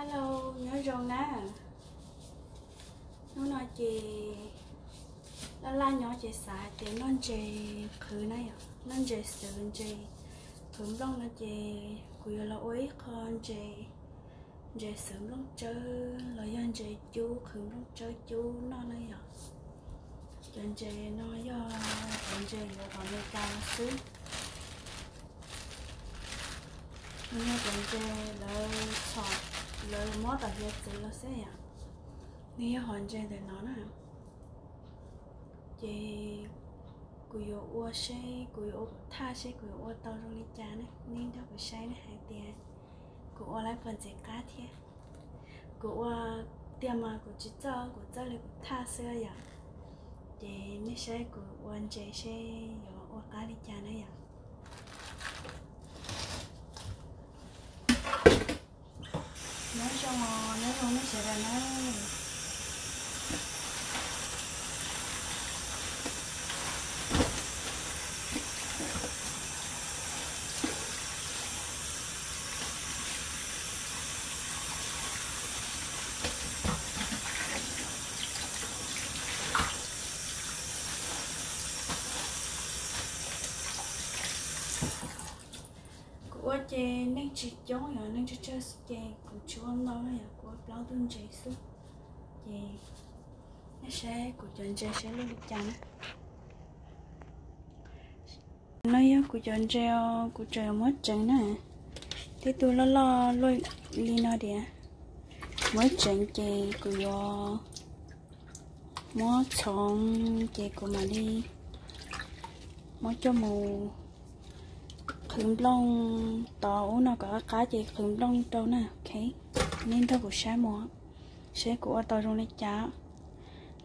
Hello, nyob zoo na. Hnub no ces laj laj nyob ces xav hais tias noj ntses qhwv na yom, noj ntses xwb, ntses qhwv nplooj no ces kuv yuav los ua ib qho ntses, ntses xwb nplooj tsawb los yog ntses cub qhwv nplooj tsawb cub noj na yom. Cov ntses no yog cov ntses yuav tom Amelikas los xwb. Nws yog cov ntses lawv txhom, lawv mob tom hiav txwv los xwb yom. Nws yog hom ntses ntawm no na. Ces kuv yuav ua seb, kuv yuav ua kuv thaj seb kuv yuav ua tau zoo li cas ne, nej nrog kuv saib ne hais tias kuv ua lawv puas ntxim qab thiab. Kuv ua tiag mas kuv tsis txawj, kuv txawj li kuv thaj xwb yom. Ces nej saib kuv ua ntses seb yuav ua qab li cas na yom. Nyob zoo, nyob zoo nej sawv daws na. Kuv ua ces neeg tsis coob, yog neeg tsawg tsawg xwb ces kuv tsis ua ntau na, yog kuv ua plaub tug ntses xwb. Ces nej saib kuv cov ntses saib loj li cas na. No yog kuv cov ntses os, kuv tseem yuav muab tseev na. Tej tug loj loj luaj li no tiag, muab tseev ces kuv yuav muab txhoov ces kuv mam li muab coj mus qhwv nplooj tod ub no kom qab qab ces qhwv nplooj rau na. Ok, nej nrog kuv saib mus, saib kuv ua tau zoo li cas.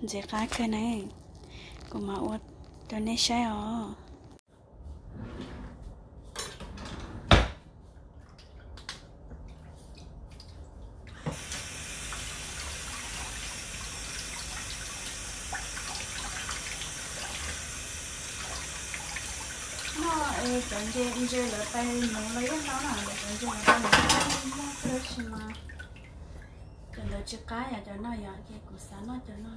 Ntxim qab kawg na, kuv mam ua rau nej saib os. Noj es cov ntses, ntses lawv tais nuv los yeej tau na, cov ntses lawv tais nuv yeej muaj kawg tab sis mas cov ntawd tsis qab yom, cov no yom, ces kuv xav noj cov no.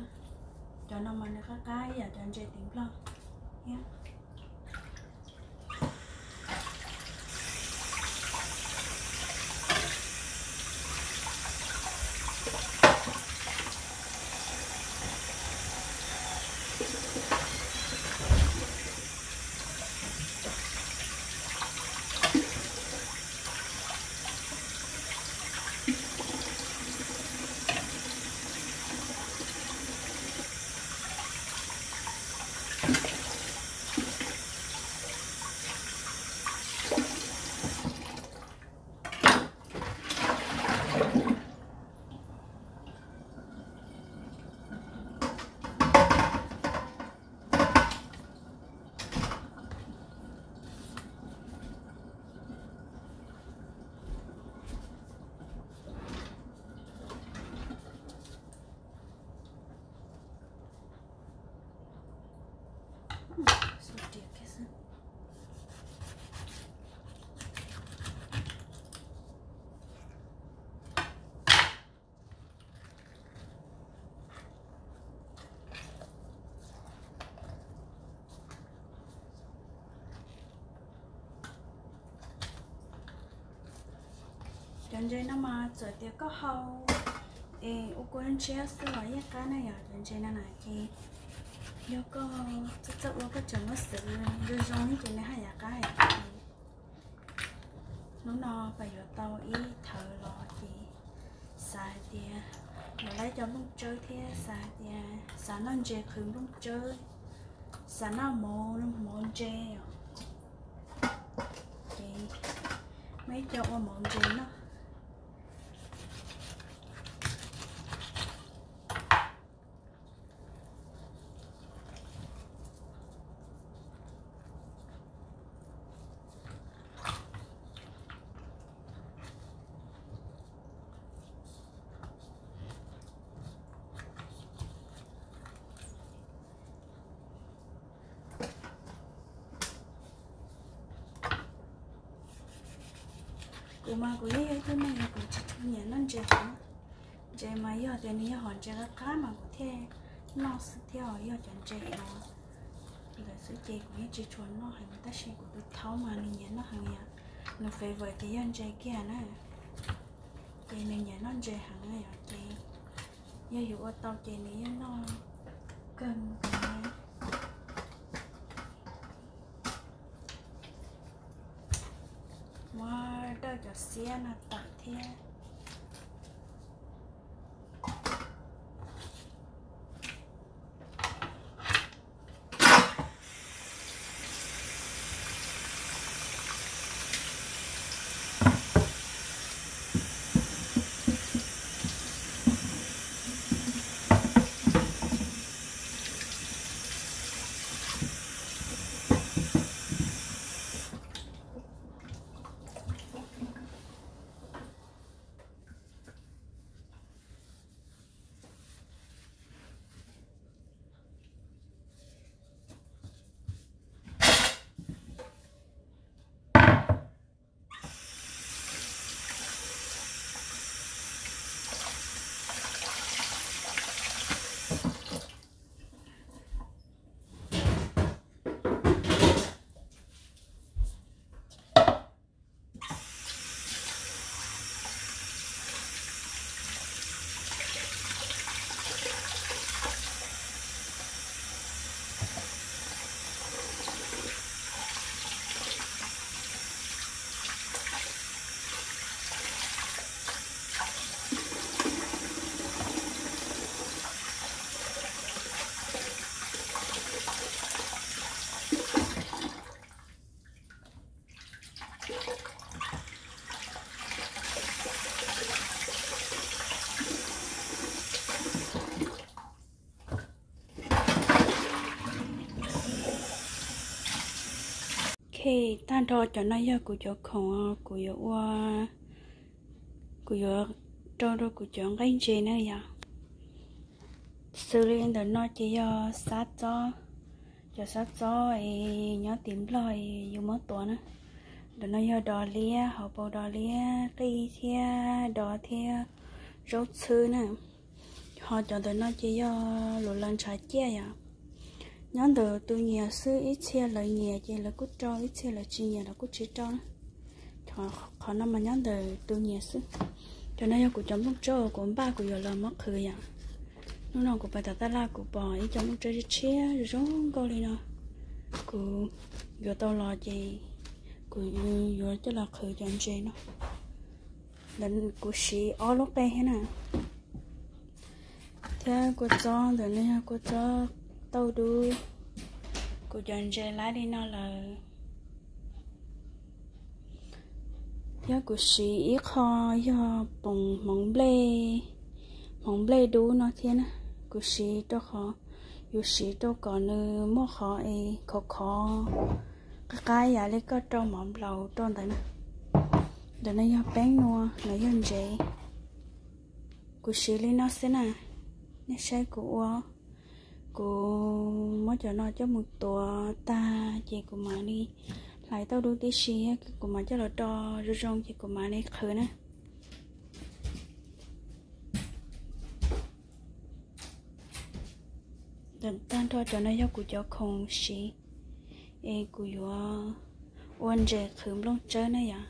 Cov no mas nws qab qab ib yam cov ntses tim Nplog thiab. Cov ntses no mas txawm tias koj hau es ua kua ntshiab xwb los yeej qab na yom. Cov ntses no na ces yog koj txawj txawj ua koj tseem muab xwb zoo zoo ces nws haj yam qab. Hnub no pab yuav tau ib thawv los ces xav hais tias yuav laib cov nplooj tsawb thiab xav hais tias xav noj ntses qhwv nplooj tsawb, xav noj mov, mov ntses os. Ces muaj ib co ua mov ntses noj. Kuv mas kuv yeej yog ib tug neeg uas kuv tsis tshua nyiam noj ntses heev. Ntses mas yog tias nws yog hom ntses qab qab mas kuv thiaj noj xwb thiab os, yog cov ntses uas ntawd xwb ces kuv yeej tsis tshua noj heev, tab sis kuv tus thaub mas nws nyiam noj heev yom, nws favorite ces yog ntses kiag na, ces nws nyiam noj ntses heev yom, ces yog yus ua tau ces nws yeej noj kawg nkaus. Muab dawj cov xiab no tawm thiab. Ok, tag nrho cov no yog kuv cov khoom kuv yuav ua, kuv yuav rau rau kuv cov nqaij ntses na yom. Xws li ntawm no ces yog xab txob, cov xab txob es nyob tim Nplog es yus muab tuav na. Ntawm no yog dos liab, hauv paus dos liab, qij thiab dos thiab zaub txhwb na. Ho cov ntawm no ces yog lus lawv ntshav ciaj yom. Nyob ntawm tus nyiam xwb, ib txhia lawv nyiam ces lawv kuj rau, ib txhia lawv tsis nyiam lawv kuj tsis rau na. Qhov no mas nyob ntawm tus nyiam xwb. Cov no yog kuv cov nplooj tsawb uas kuv npaj kuv yuav los muab qhwv yom. Hnub no kuv pais tom tab laj kuv pom ib co nplooj tsawb tshiab tshiab zoo nkauj li no. Kuv yuav tau los ces kuv yuav coj los qhwv cov ntses no. Ntawm kuv siv ob lub qe thiab na. Thiab kua txob ntawm no yog kua txob tauj dub. Kuv cov ntses laib li no lawm. Thiab kuv siv ib qho yog poom hmoov nplej, hmoov nplej dub no thiab na. Kuv siv rau qhov, yus siv rau kom nws muaj qhov es khov khov, qab qab yam li koj rau mov nplaum rau ntawd na. Ntawm no yog peeb nua, no yog ntsev. Kuv siv li no xwb na, nej saib kuv ua. Kuv muab cov no coj mus tuav tag ces kuv mam li hlais tauj dub tib si, kuv mam coj los do zoo zoo ces kuv mam li qhwv na. Tag nrho cov no yog kuv cov khoom siv es kuv yuav ua ntses qhwv nplooj tsawb na yom.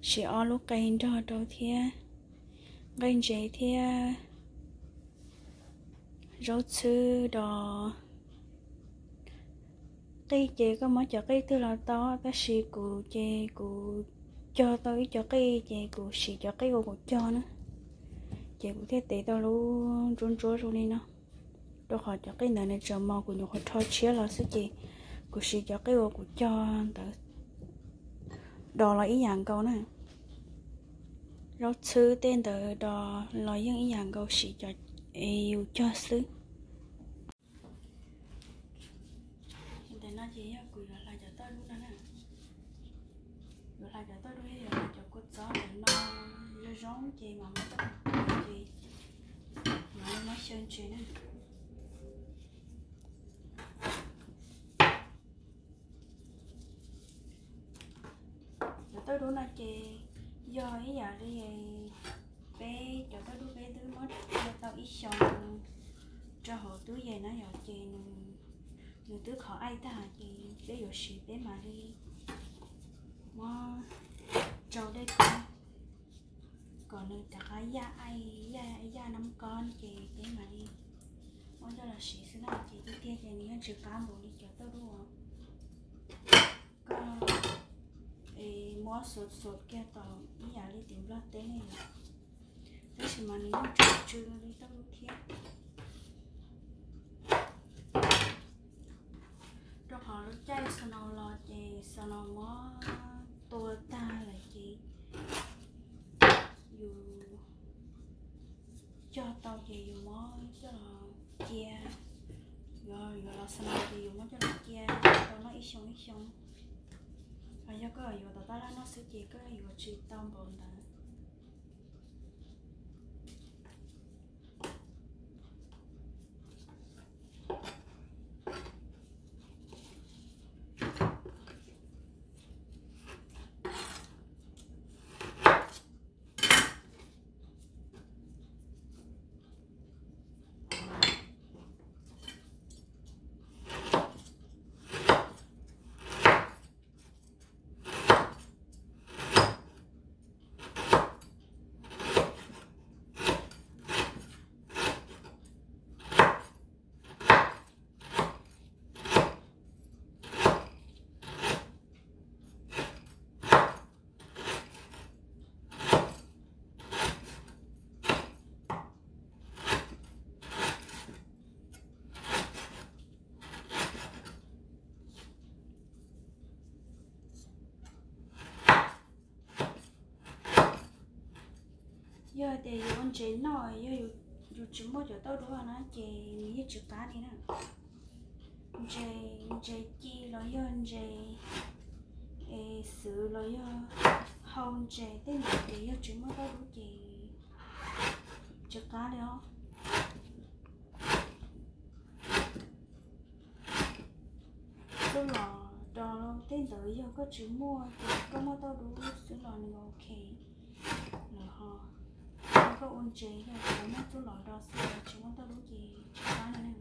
Siv ob lub qe nrog rau thiab, nqaij ntses thiab zaub txhwb do. Qij ces koj muab cov qij twg los tau, tab sis kuv ces kuv cog tau ib co qij ces kuv siv cov qij uas kuv cog na, ces kuv thiaj tev tau lub ntsuab ntsuab zoo li no. Rau qhov cov qij ntawd nws tseem mos, kuv nyuam qhuav rho tshiab los xwb ces kuv siv cov qij uas kuv cog ntawd do los ib yam nkaus na. Zaub txhwb tej ntawd do los yeej ib yam nkaus, siv cov es yus cog xwb. Ntawm no ces yog kuv yuav hlais cov tauj dub no na. Yuav hlais cov tauj dub, yog yuav hlais cov kua txob ntawm no zoo zoo ces mam muab coj mus qhwv ces mam li muab xyaw ntses na. Cov tauj dub no ces Yog ib yam li peb cov tauj dub peb twb muab cia tau ib xyoos rau hauv tub yees na yom, ces nws twb qhov aij tag ces peb yuav siv peb mam li muab rau dej kob kom nws rov qab yaj aij, yaj, yaj nab kob ces peb mam li muab coj los siv xwb na. Ces tiag tiag ces nws yeej tsis qab npaum li cov tauj dub uas koj muab xuas xuas kiag tau ib yam li tim Nplog teb ne yom. Tab sis mas nws yeej tseem tsw li tauj dub thiab. Rau qhov lub caij snow los ces snow muab tua tag lawm ces yus cog tau ces yus muab coj los cia, yuav, yuav los snow ces yus muab coj los cia tau noj ib xyoo ib xyoo. Ho yog koj yuav tom tab laj noj xwb ces koj yuav tsis tau npaum ntawd. Yog tias yuav ua ntses noj, yog yus tsis muaj cov tauj dub na ces nws yeej tsis qab li na. Ntses, ntses ci los yog ntses, es xwv los yog hau ntses tej ntawd ces yog tsis muaj tauj dub ces tsis qab li os. Xub los do tej ntawd yog koj tsis muaj ces koj muaj tauj dub xwb los nws ok lawm ho. Yog koj ua ntses yog koj muaj xub los do xwb los tsis muaj tauj dub ces tsis qab li na.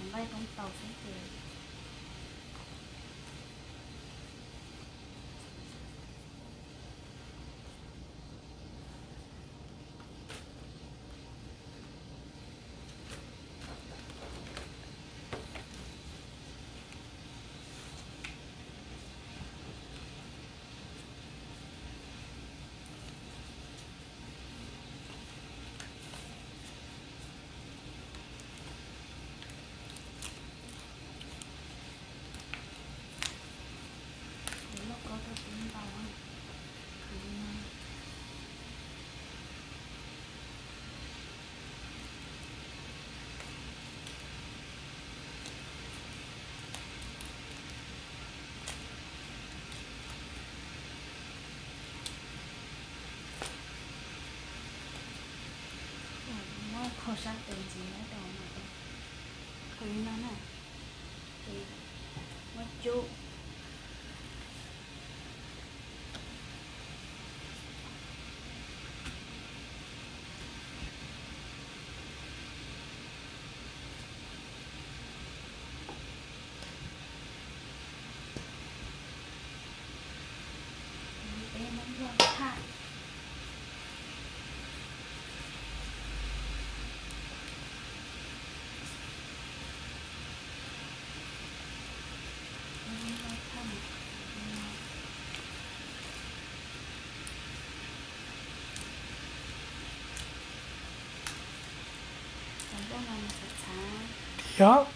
Nqaij poob tau xwb ces Kuv loj ko rau kuv ntau, kuv li no. Muab kho sab tes ntxiv no rau, kho li no na, ces muab cub. Tiag.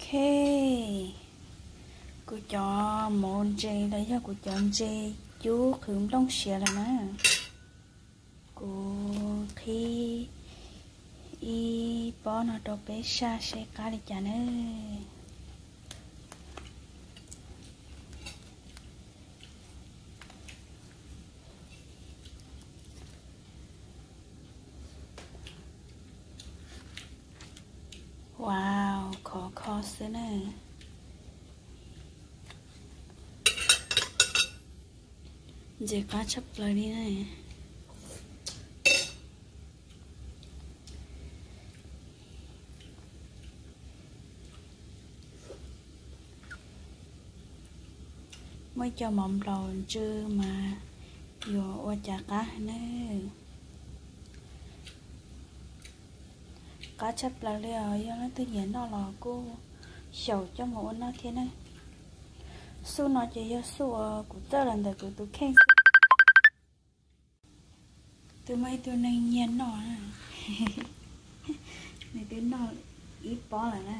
Ok, kuv cov mov ntses los yog kuv cov ntses cub qhwv nplooj siav lawm na. Kuv qhib ib pob no rau peb saj seb qab li cas nawb. Wow, khov kho xwb na. Ntses qab tshaj plaws li na. Muaj ib co mov nplaum ntsw mas yuav ua cas qab nawb. Qab tshaj plaws li os, yog leej twg nyiam noj los kuj xyaum coj mus ua noj thiab na. Xuj no ces yog xuj uas kuv txawj los ntawm kuv tus kheej xwb. Twb muaj ib tug neeg nyiag noj na, nws twb noj ib pob lawm na.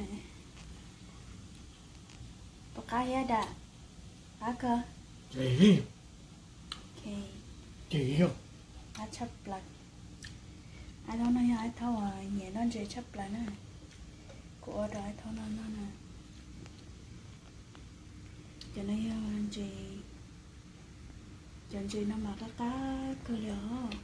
Puas qab thiab dam? Qab kawg. Qab tshaj plaws. Aib thaub no yog aib thaub uas nyiam noj ntses tshaj plaws na. Kuv ua rau aib thaub no noj na. Cov no yog ntses, cov ntses no mas qab qab kawg li os.